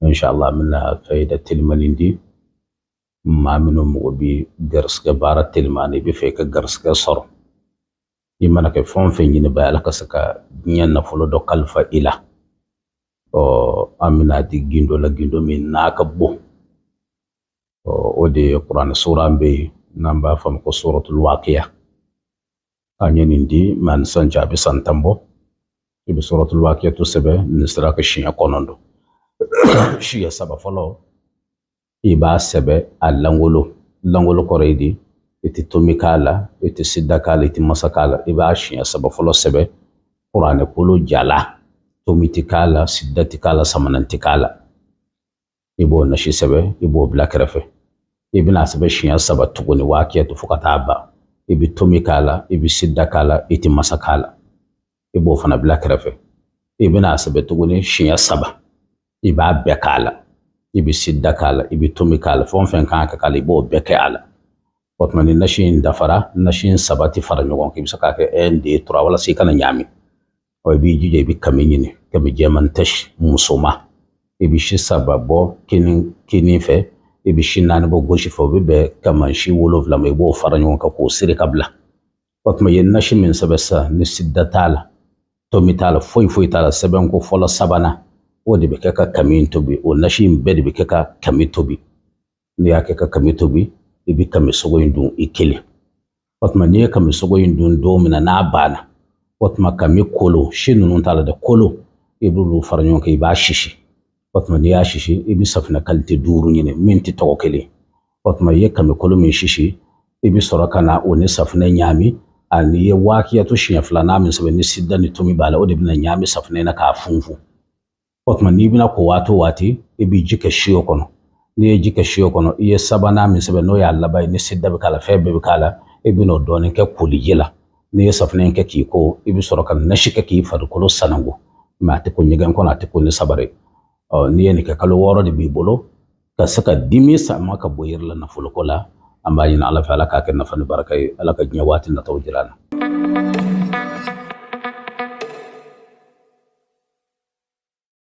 Inshallah, an bɛna fayida telimanin di maa minnu mago bi garisigɛ baara teliman na. I bɛ fɛ i ka garisigɛ sɔrɔ, i mana kɛ fɛn o fɛn ɲiniba ye, Ala ka se ka diɲɛ nafolo dɔ kalifa i la. Ɔ, an bɛna di gindo la, gindo min n'a ka bon, ɔ, o de ye kuranɛ sura bɛ yen n'an b'a fɔ a ma ko suratul waqiya. An ye nin di mɛ ni sisan cɛ, a bɛ san 10 bɔ. I bɛ suratul waqiyatu sɛbɛn nin sira kan siɲɛ 9. Siɲɛ saba fɔlɔ, i b'a sɛbɛn a langolo. Langolo kɔrɔ ye di? I tɛ tomi k'a la, i tɛ sida k'a la, i tɛ masa k'a la. I b'a siɲɛ saba fɔlɔ sɛbɛn kuranɛ kolo jala, tomi tɛ k'a la, sida tɛ k'a la, samanan tɛ k'a la. I b'o nasi sɛbɛn, i b'o bila kɛrɛfɛ. I bɛna sɛbɛn siɲɛ saba tuguni, waqiyatu, fo ka taa ban. I bɛ tomi k'a la, i bɛ sida k'a la, i tɛ masa k'a la. I b'o fana bila kɛrɛfɛ. I bɛna sɛbɛn tuguni siɲɛ saba, i b'a bɛɛ k'a la, i bɛ sida k'a la, i bɛ tomi k'a la, fɛn o fɛn kan ka k'a la, i b'o bɛɛ kɛ a la. O tuma, ni nasi in dafara, nasi in saba tɛ fara ɲɔgɔn kan, i bɛ se k'a kɛ 1, 2, 3, walasa i kana ɲaami. Ɔ, i b'i jija, i bɛ kami ɲini, kami jɛman tɛsi musoma. I bɛ si saba bɔ kinin fɛ, i bɛ si naani bɔ gosi fɛ, o bɛ bɛn kamansi 7 ma. I b'o fara ɲɔgɔn kan k'o siri ka bila. O tuma, i ye nasi min sɛbɛn sisan, ni sida t'a la, tomi t'a la, foyi foyi t'a la, sɛbɛn ko fɔlɔ sabanan, o de bɛ kɛ ka kami in tobi. O nasi in bɛɛ de bɛ kɛ ka kami tobi. N'i y'a kɛ ka kami tobi, i bɛ kami sogo in dun i kelen. O tuma, n'i ye kami sogo in dun don min na, n'a banna, o tuma kami kolo, si ninnu t'a la dɛ, kolo, i b'olu fara ɲɔgɔn kan, i b'a sisi. O tuma, n'i y'a sisi, i bɛ safunɛ kalite 5 ɲini min tɛ tɔgɔ kelen. O tuma, i ye kami kolo min sisi, i bɛ sɔrɔ ka na o ni safunɛ ɲaami. Ani i ye wakiyatu siɲɛ filanan min sɛbɛn, ni sida ni tomi b'a la, o de bɛna ɲaami safunɛ na k'a funfun. O tuma, n'i bɛna ko waati o waati, i bɛ ji kɛ siyo kɔnɔ. N'i ye ji kɛ siyo kɔnɔ, i ye sabanan min sɛbɛn, n'o y'a laban ye, ni sida bɛ k'a la, fɛn bɛɛ bɛ k'a la, i bɛna o dɔɔnin kɛ koliji la. N'i ye safunɛ in kɛ k'i ko, i bɛ sɔrɔ ka nasi kɛ k'i farikolo sanango, mɛ a tɛ ko ɲɛgɛn kɔnɔ, a tɛ ko ni sabari. Ɔ, n'i ye nin kɛ, kalo 6 de b'i bolo ka se ka dimi sama ka bɔ yɛrɛ la nafoloko la. An b'a ɲini Ala fɛ, Ala k'a kɛ nafa ni baraka ye. Ala ka diɲɛ waati nataw jira an na.